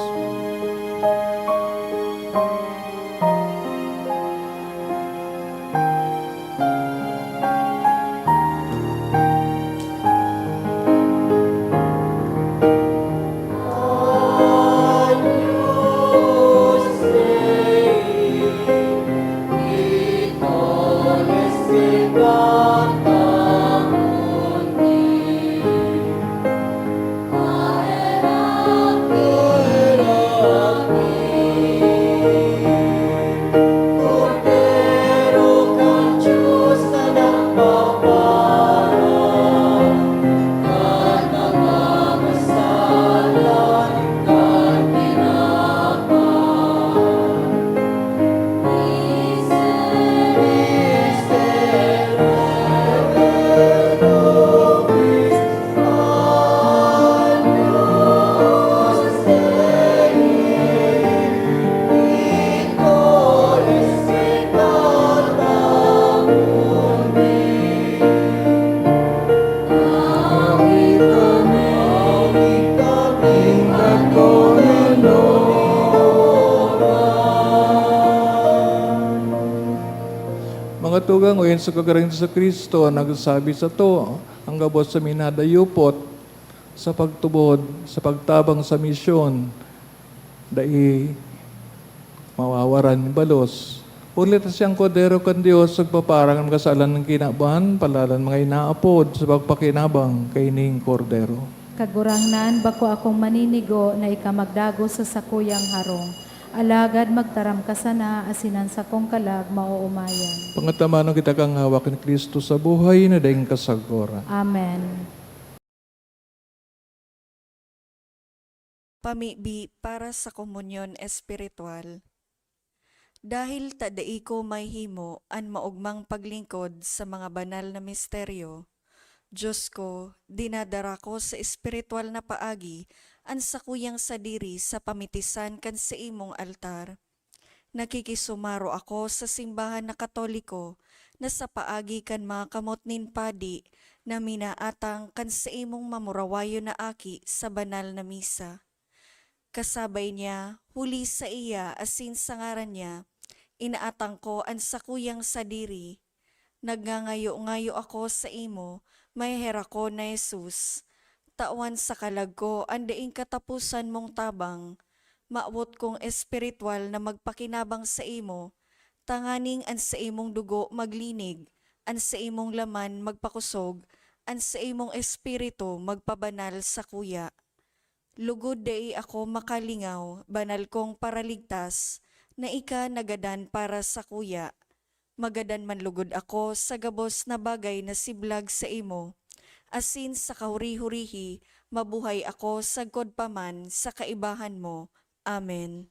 Sa kagaran ni Jesu-Cristo, nagsabi sato, ang gabos sa minadayupot sa pagtubod, sa pagtabang sa misyon, dai mawawaran nin balos. Huli ta siyang Kordero kan Dios, nagpaparang an kasalan nin kinaban, palalan mga inaapod sa pagpakinabang kaining Kordero. Kagurangnan, bako akong maninigo na ika magdagos sa sakuyang harong. Alagad magtaram ka sana, asin an sakong kalag maoomayan. Pangatamanon kita kan hawak ni Cristo sa buhay na daing kasagkoran. Amen. Pamibi para sa komunyon espiritual. Dahil ta dai ko mahihimo an maogmang paglingkod sa mga banal na misteryo, Dios ko, dinadara ko sa espiritual na paagi an sakuyang sadiri sa pamitisan kan saimong altar. Nakikisumaro ako sa simbahan na Katoliko na sa paagi kan mga kamot nin padi na minaatang kan saimong mamurawayon na aki sa banal na misa. Kasabay niya, huli saiya asin sa ngaran niya, inaatang ko an sakuyang sadiri. Nagngangayo-ngayo ako saimo, maheherakon na Jesus, tawan sa kalag ko an daing kataposan mong tabang. Mawot kong espiritual na magpakinabang saimo, tanganing an saimong dugo maglinig, an saimong laman magpakosog, an saimong espiritu magpabanal sakuya. Lugod dai ako makalingaw, banal kong Paraligtas, na ika nagadan para sakuya. Magadan man lugod ako sa gabos na bagay na siblag saimo, asin sa kahuri-hurihi mabuhay ako sagkod pa man sa kaibahan mo. Amen.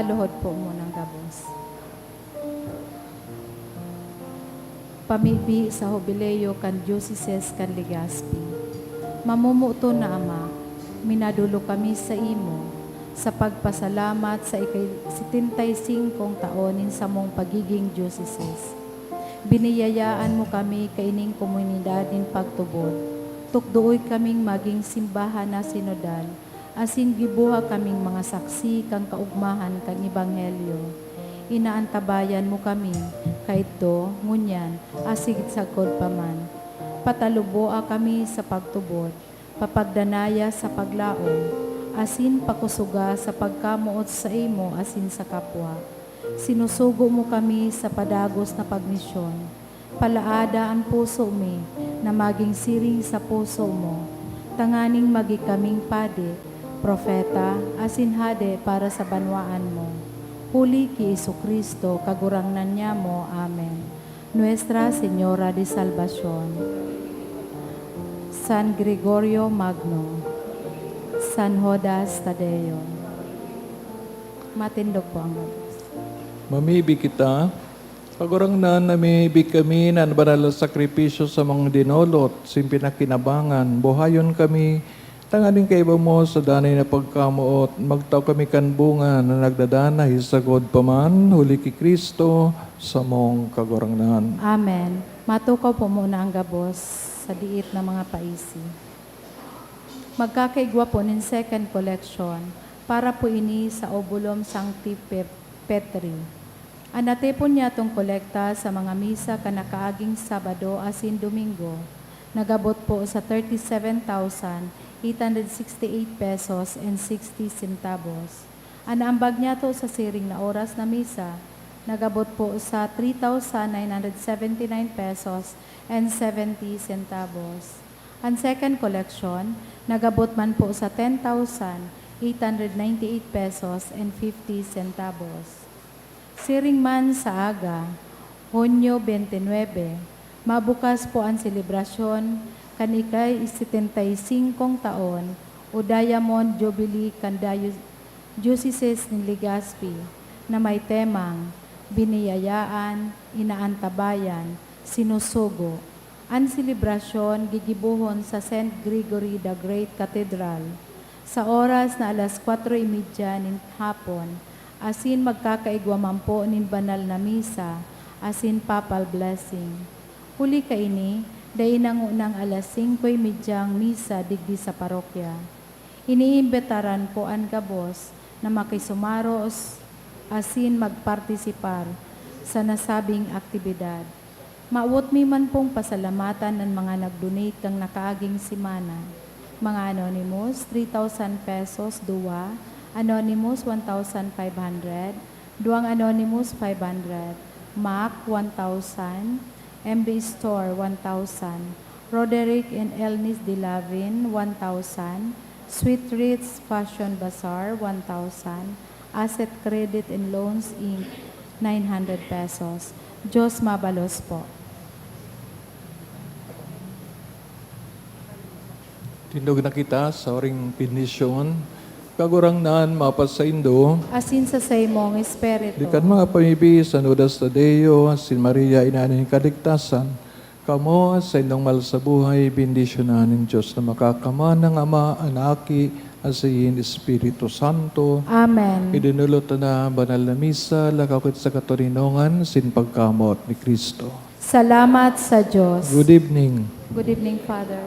Luhod po munang gabos. Pamibi sa Hubileo kan Diocese kan Legazpi. Mamomoton na Ama, minadolok kami saimo sa pagpasalamat sa ikay-setenta y singkong taon nin samong pagiging diocese. Biniyayaan mo kami kaining komunidad nin pagtubod. Tukdoon kaming magin simbahan na sinodal, asin gibuha kaming mga saksi kan kaogmahan kan Ebanghelyo. Inaantabayan mo kami, kaidto, ngunyan, asin sagkod pa man. Pataluboa kami sa pagtubod, papagdanaya sa paglaom, asin pakosoga sa pagkamoot saimo asin sa kapwa. Sinusugo mo kami sa padagos na pagmisyon. Palaada an puso mi na magin siring sa puso mo, tanganing magin kaming padi, propeta, asin hade para sa banwaan mo. Huli ki Jesu-Cristo, Kagurangnan nyamo. Amen. Nuestra Señora de Salvacion. San Gregorio Magno. San Judas Tadeo. Matindog po ang gabos. Mamibi kita. Kagurangnan, namibi kami na an banal na sakripisyo samong dinolot, asin pinakinabangan. Buhayon kami, tanganing kaiba mo sa danay na pagkamoot, magtao kami kan bunga na nagdadanay sagkod pa man, huli ki Cristo, samong Kagurangnan. Amen. Matukaw po muna ang gabos sa diit na mga paisi. Magkakaigwa po nin second collection para po ini sa Obulum Sancti Pe-, Petri. An natipon niyatong kolekta sa mga misa kan nakaaging Sabado asin Domingo, nagabot po sa thirty-seven thousand eight hundred sixty-eight pesos and sixty centavos. An ambag niyato sa siring na oras na misa, nagabot po sa three thousand nine hundred seventy-nine pesos and seventy centavos. An second collection, nagabot man po sa ten thousand eight hundred ninety-eight pesos and fifty centavos. Siring man sa aga, Hunyo twenty-nine, mabukas po an selebrasyon kan ikay setenta y singkong taon o Diamond Jubilee kan Dayo-, Diocese nin Legazpi na may temang Biniyayaan, Inaantabayan, Sinusugo. An selebrasyon gigibohon sa Saint Gregory the Great Cathedral sa oras na alas kwatro y medya nin hapon, asin magkakaigwa man po nin banal na misa asin papal blessing. Huli kaini, dai na ngunang alas singko y medya an misa digdi sa parokya. Iniimbitaran po an gabos na makisumaros asin magpartisipar sa nasabing aktibidad. Mawot mi man pong pasalamatan an mga nag-donate kan nakaaging semana. Mga anonymous, three thousand pesos, duwa. Anonymous, one thousand five hundred. Duwang anonymous, five hundred. Mac, one thousand. M B Store, one thousand. Roderick and Elnis Dilavin, one thousand. Sweet Ritz Fashion Bazaar, one thousand. Asset Credit and Loans, Inc, nine hundred pesos. Diyos mabalos po. Tindog na kita sa oring bendisyon. Kagurangnan, mapasaindo. Asin sa saimong espiritu. Di kan mga pamibi, San Judas Tadeo, Sin Maria, Ina nin Kaligtasan, kamo, sa indong mahal sa buhay, bendisyonan nin Diyos na makakamang Ama, an Aki, asin Espiritu Santo. Amen. Idinolot na banal na misa, lakaw kita sa katoninongan, sin pagkamoot ni Cristo. Salamat sa Diyos. Good evening. Good evening, Father.